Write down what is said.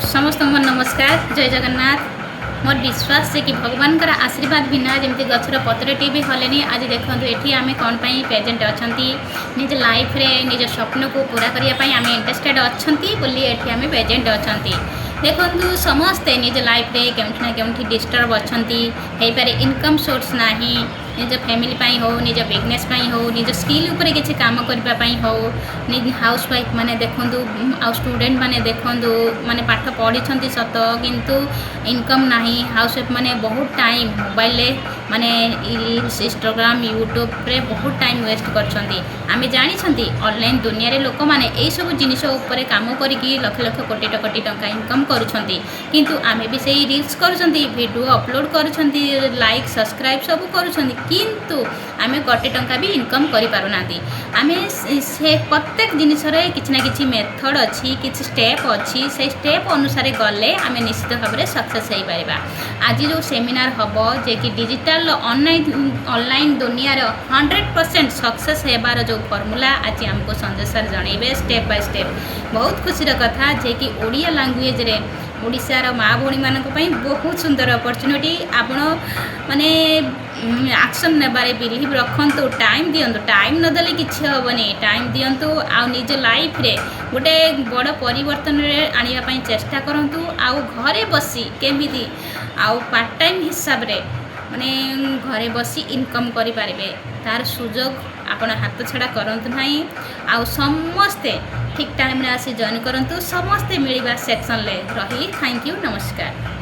ସମସ୍ତଙ୍କୁ ମୋର ନମସ୍କାର, ଜୟ ଜଗନ୍ନାଥ। ମୋର ବିଶ୍ୱାସ ଯେ କି ଭଗବାନଙ୍କର ଆଶୀର୍ବାଦ ବିନା ଯେମିତି ଗଛର ପତ୍ରଟିଏ ବି ହଲେନି। ଆଜି ଦେଖନ୍ତୁ, ଏଠି ଆମେ କ'ଣ ପାଇଁ ପ୍ରେଜେଣ୍ଟ ଅଛନ୍ତି। ନିଜ ଲାଇଫରେ ନିଜ ସ୍ୱପ୍ନକୁ ପୁରା କରିବା ପାଇଁ ଆମେ ଇଣ୍ଟରେଷ୍ଟେଡ଼ ଅଛନ୍ତି ବୋଲି ଏଠି ଆମେ ପ୍ରେଜେଣ୍ଟ ଅଛନ୍ତି। ଦେଖନ୍ତୁ, ସମସ୍ତେ ନିଜ ଲାଇଫରେ କେଉଁଠି ନା କେଉଁଠି ଡିଷ୍ଟର୍ବ ଅଛନ୍ତି। ହେଇପାରେ ଇନକମ୍ ସୋର୍ସ ନାହିଁ, ନିଜ ଫ୍ୟାମିଲି ପାଇଁ ହେଉ, ନିଜ ବିଜନେସ୍ ପାଇଁ ହେଉ, ନିଜ ସ୍କିଲ୍ ଉପରେ କିଛି କାମ କରିବା ପାଇଁ ହେଉ। ନିଜ ହାଉସ୍ ୱାଇଫ୍ ମାନେ ଦେଖନ୍ତୁ ଆଉ ଷ୍ଟୁଡ଼େଣ୍ଟ ମାନେ ଦେଖନ୍ତୁ, ମାନେ ପାଠ ପଢ଼ିଛନ୍ତି ସତ, କିନ୍ତୁ ଇନକମ୍ ନାହିଁ। ହାଉସ୍ ୱାଇଫ୍ ମାନେ ବହୁତ ଟାଇମ୍ ମୋବାଇଲରେ, ମାନେ ରିଲ୍ସ, ଇନଷ୍ଟାଗ୍ରାମ, ୟୁଟ୍ୟୁବରେ ବହୁତ ଟାଇମ୍ ୱେଷ୍ଟ କରୁଛନ୍ତି। ଆମେ ଜାଣିଛନ୍ତି, ଅନଲାଇନ୍ ଦୁନିଆରେ ଲୋକମାନେ ଏଇସବୁ ଜିନିଷ ଉପରେ କାମ କରିକି ଲକ୍ଷ ଲକ୍ଷ, କୋଟି କୋଟି ଟଙ୍କା ଇନକମ୍ କରୁଛନ୍ତି। କିନ୍ତୁ ଆମେ ବି ସେଇ ରିଲ୍ସ କରୁଛନ୍ତି, ଭିଡ଼ିଓ ଅପଲୋଡ଼ କରୁଛନ୍ତି, ଲାଇକ୍, ସବସ୍କ୍ରାଇବ୍ ସବୁ କରୁଛନ୍ତି, କିନ୍ତୁ ଆମେ ଗୋଟେ ଟଙ୍କା ବି ଇନକମ୍ କରିପାରୁନାହାନ୍ତି। ଆମେ ସେ ପ୍ରତ୍ୟେକ ଜିନିଷରେ କିଛି ନା କିଛି ମେଥଡ଼ ଅଛି, କିଛି ଷ୍ଟେପ୍ ଅଛି। ସେଇ ଷ୍ଟେପ୍ ଅନୁସାରେ ଗଲେ ଆମେ ନିଶ୍ଚିତ ଭାବରେ ସକ୍ସେସ୍ ହେଇପାରିବା। ଆଜି ଯେଉଁ ସେମିନାର ହେବ ଯେ କି ଡିଜିଟାଲ ଅନଲାଇନ୍ ଦୁନିଆର 100% ସକ୍ସେସ୍ ହେବାର ଯେଉଁ ଫର୍ମୁଲା, ଆଜି ଆମକୁ ସଞ୍ଜୟ ସାର୍ ଜଣେଇବେ ଷ୍ଟେପ୍ ବାଇ ଷ୍ଟେପ୍। ବହୁତ ଖୁସିର କଥା ଯେ କି ଓଡ଼ିଆ ଲାଙ୍ଗୁଏଜରେ ଓଡ଼ିଶାର ମା ଭଉଣୀମାନଙ୍କ ପାଇଁ ବହୁତ ସୁନ୍ଦର ଅପରଚ୍ୟୁନିଟି। ଆପଣ ମାନେ ଆକ୍ସନ୍ ନେବାରେ ବିଲିଭ୍ ରଖନ୍ତୁ, ଟାଇମ୍ ଦିଅନ୍ତୁ। ଟାଇମ୍ ନଦେଲେ କିଛି ହେବନି। ଟାଇମ୍ ଦିଅନ୍ତୁ ଆଉ ନିଜ ଲାଇଫରେ ଗୋଟେ ବଡ଼ ପରିବର୍ତ୍ତନରେ ଆଣିବା ପାଇଁ ଚେଷ୍ଟା କରନ୍ତୁ। ଆଉ ଘରେ ବସି କେମିତି ଆଉ ପାର୍ଟ ଟାଇମ୍ ହିସାବରେ ମାନେ ଘରେ ବସି ଇନକମ୍ କରିପାରିବେ, ତାର ସୁଯୋଗ ଆପଣ ହାତ ଛଡ଼ା କରନ୍ତୁ ନାହିଁ। ଆଉ ସମସ୍ତେ ଠିକ୍ ଟାଇମ୍ରେ ଆସି ଜଏନ୍ କରନ୍ତୁ। ସମସ୍ତେ ମିଳିବା ସେକ୍ସନ୍ରେ। ରହିଲି, thank you, ନମସ୍କାର।